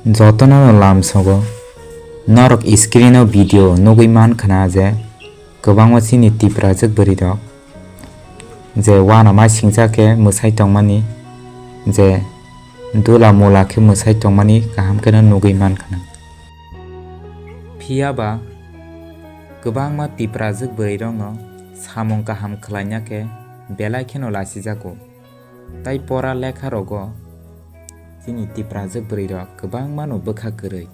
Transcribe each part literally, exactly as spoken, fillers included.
Jotono no lamsogo. Norok screen o video nugwi man khna je kwbangma chini Tiprajwk bwrwi rok je uanama singcha khe mwsai tongmani, je dula mula khe mwsai tongmani kaham kheno nugwi man khna. Phiya ba kwbangma Tiprajwk bwrwi rokno samung kaham khlaina khe belai kheno lasijago. Tai pora lekha rogo chini Tiprajwk bwrwi rok kwbangma no bwkha kwrwi.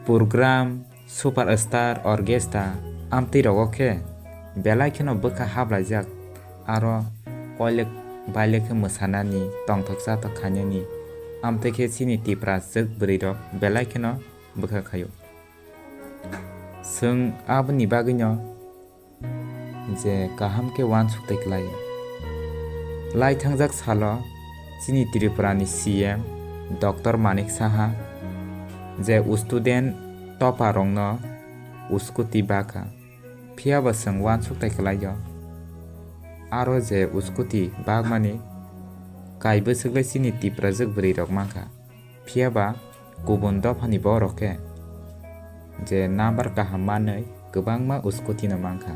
Program, superstar, orchestra, amtwi rogo khe belai kheno bwkha hablaijak, aro koilek bailek khe mwsanani, tongthok chathok khainani, amtwi khe chini Tiprajwk bwrwi rok belai kheno bwkha khaio. Chwng aboni bagwino je kaham khe uansuk tei klai. Lai thangjak salo chini Tripura ni C M Doctor Manik Saha je student topper rokno uskuti bakha, phiya bo chwng uansuk tei klai o. Aro je uskuti bakmani kai bwswk le chini Tiprajwk bwrwi rok mankha. Phiya ba kubun dophani borok khe je number kaham manwi kwbangma uskuti no mankha.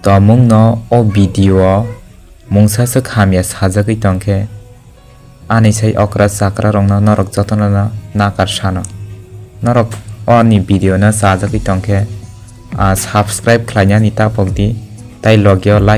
Tomungno o video o mungsaswk hamya sajagwi tongkhe, ani sai okra chakra rokno norok jotono no nakar sano. Norok o ani video no chajagwi tongkhe, ah, subscribe khlainani tapokdi, tai logio like